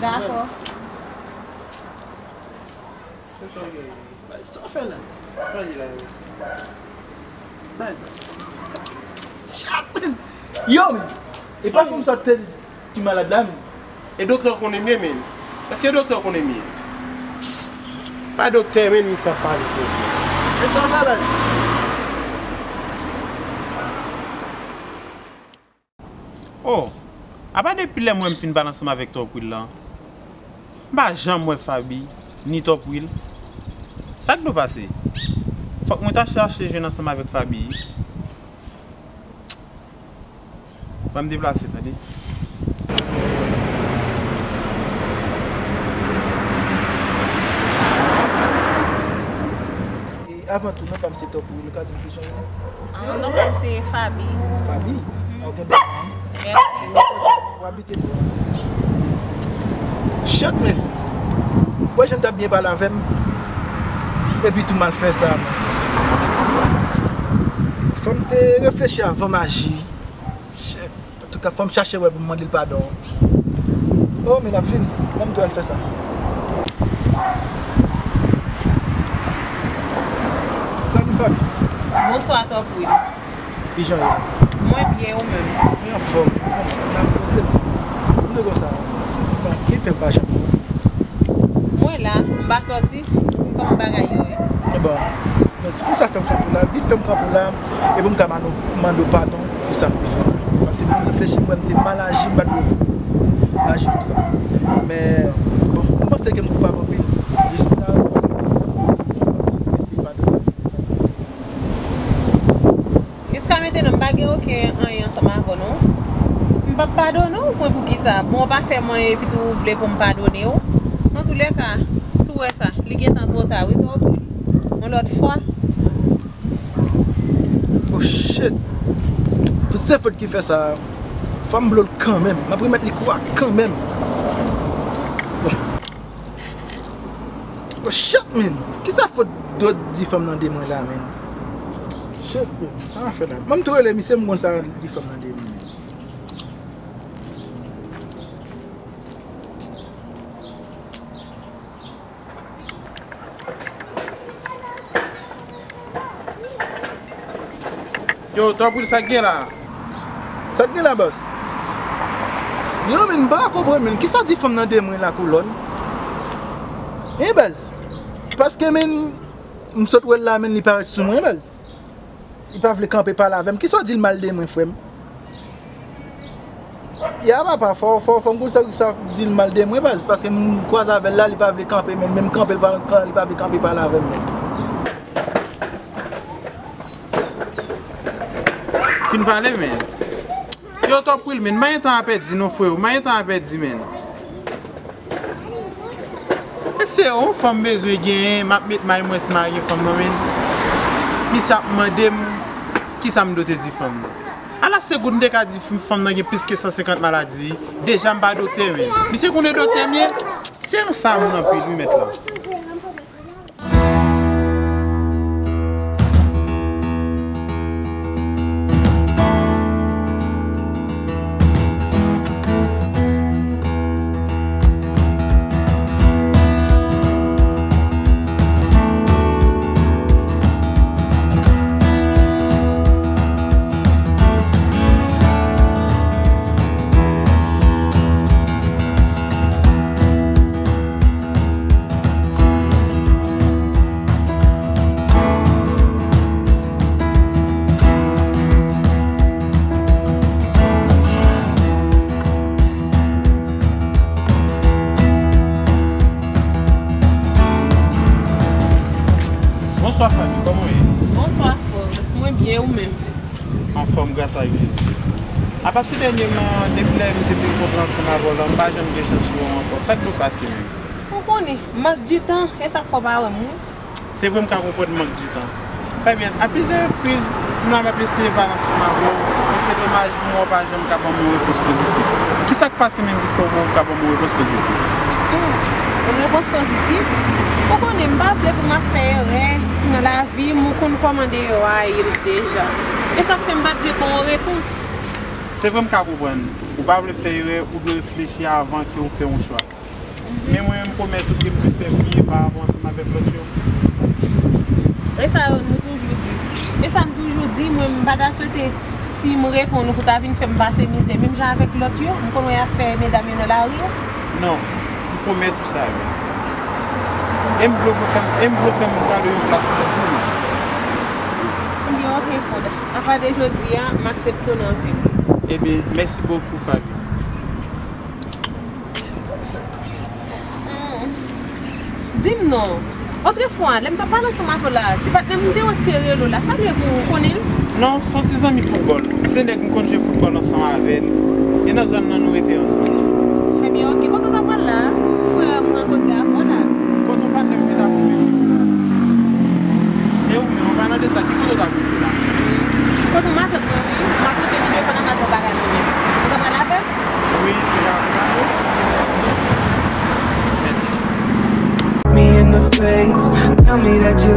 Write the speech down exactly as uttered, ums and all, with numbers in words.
Dakò. Sa w fè la? Baz. Chat, man. Yo, man. E pa fè m sòt tèt ki malad la, man. E doktè w konnen m ye, man. Èske doktè w konnen m ye? Pa doktè, man, misye ap pale. E sa w fè, baz? Oh, apa depi lè mwen m fin pale ansanm avèk Top Will lan, m pa janm wè Faby, ni Top Will. Sa k dwe pase? Fòk mwen ta chache jwenn ansanm avèk Faby. Ban m deplase, tande. E avan tou, non pa m se Top Will, ou ka di m kijan w rele? Ah, non pa m se Faby. Faby? Mhm. Ah, ou gen bèl non. Mèsi. Ou abite bò? Shit, man. Ou wè jan l t ap byen pale avè m? Epi tou mal fè sa, man. Fò m te reflechi avan m aji. Shit. Antouka, fò m chache wè pou m mande l padon. Oh, men l ap vini. Ban m tou al fè sa. Salut, Faby. Bonswa, Top Will. Kijan w ye? Mwen byen, ou menm? Mwen anfòm. Mwen anfòm. N ap poze. M te konsa. Bon, ki fè m pa janm wè w? Mwen la, m pa sòti. Kòman bagay yo ye? Bon, men si konsa fè m kanpe w la, vit fè m kanpe w la, epi m ka mande w padon pou sa m te fè w la. Paske m vin reflechi, m wè m te mal aji, m pa t dwe aji konsa. Men, bon, m panse ke m koupab anpil. Jis la, eseye padone m sa. Jiskamentnan, m pa gen okenn anyen ansanm avè w, non. M p ap padone w, mwen, poukisa? Bon, w pa fè m anyen, epi tou ou vle pou m padone w? Antoulèka, si w wè sa, li gentan twò ta, wi, twò pou li. Yon lòt fwa. Oh, shit! Tout se Fod ki fè sa. Fò m blow l kanmenm. M ap remèt li kou a kanmenm. Bon. Oh, shit, man! Kisa Fod dwe di fanm nan de mwen la, man? Shit, man! Sa m ap fè la? Ban m tou rele misye, m konn sa l di fanm nan de mwen, man. Yo, Top Will, sa k gen la? Sa k gen la, bòs? Yo, men, m pa konprann, men. Kisa w di fanm nan de mwen la, kolòn? Hein, baz? Paske, men, m sot wè l la, men, li parèt sou mwen, baz. Li pa vle kanpe pale avè m. Kisa w di l mal de mwen, frè m? Ya papa, fò, fò, fò m konn sa, sa di l mal de mwen, baz, paske m kwaze avè l la, li pa vle kanpe, men, menm kanpe, li pa, li pa vle kanpe pale avè m, menm. Fin pale, men. Yo, Top Will, men, m pa gen tan a pèdi, non, freo, m pa gen tan a pèdi, men. Mesye, yon fanm bezwen genyen, m ap met may mwen si m pa gen fanm nan, men. Misye ap mande m kisa m dwe te di fanm nan. Ala segonn m te ka di fanm nan gen plis ke san senkant maladi, deja m pa doktè, men. Misye konnen doktè m ye? Se yon sa moun anpil, wi, mèt la. Bonswa, Faby, kòman w ye? Bonswa, Fod. Mwen byen, ou menm? Anfòm, gras ak Jezi. Apa tou dènyèman, depi lè m te fin kontre ansanm avè w la, m pa janm gen chans wè w ankò. Sa k dwe pase menm? Ou konnen, mank di tan, e sa k fè w pa wè m, wi. Se vre m ka konprann mank di tan. Fè byen, a plizyè repriz, m la m ap eseye pale ansanm avè w, men se domaj pou mwen w pa janm ka ban m yon repons pozitif. Kisa k pase menm ki fè w pa ka ban m yon repons pozitif? Hmm, yon repons pozitif? Ou konnen m pa vle pou m ap fè erè nan lavi m, ou konn kòman deyò a ye deja. E sa k fè m pa t vle ba w yon repons. Se vre, m ka konprann. Ou pa vle fè erè, ou dwe reflechi avan ke ou fè yon chwa. Men mwen menm, m pwomèt ou ke m te fè byen pa rapò ansanm avèk lòt yo. E sa yo, nou toujou di. E sa m toujou di, mwen, m pa ta swete, si m reponn ou pou ta vin fè m pase mizè, menm jan avèk lòt yo, m konn wè y ap fè medam yo nan lari. Non, m pwomèt ou sa, wi. E m vle ou fè m, e m vle ou fè m kado yon plas nan vi w. Ebyen, oke, Fonda. Apati de jodi a, m aksepte w nan vi m. Ebyen, mèsi bokou, Faby. Di m non. Otrefwa, lè m t ap pale ansanm avè w la, ti patnè m te wè k te rele w la, sa vle di ou konnen l? Non, se yon ti zanmi foutbòl. Se nèg m konn jwe foutbòl ansanm avè l. E nan zòn nan nou rete ansanm. Ebyen, oke. Kote w t ap pral la? Ou wè m rankontre avè w la. Kote w patnè m te ta pou mete w la? E ou menm, an palan de sa, ki kote w t ap rete la? Kote w matant mwen, wi. M ap rete vin defann an matant bagay mwen. Ou t ap pral avè m? Wi, m te ta pou mete w. Mèsi. Me in the face. Tell me that you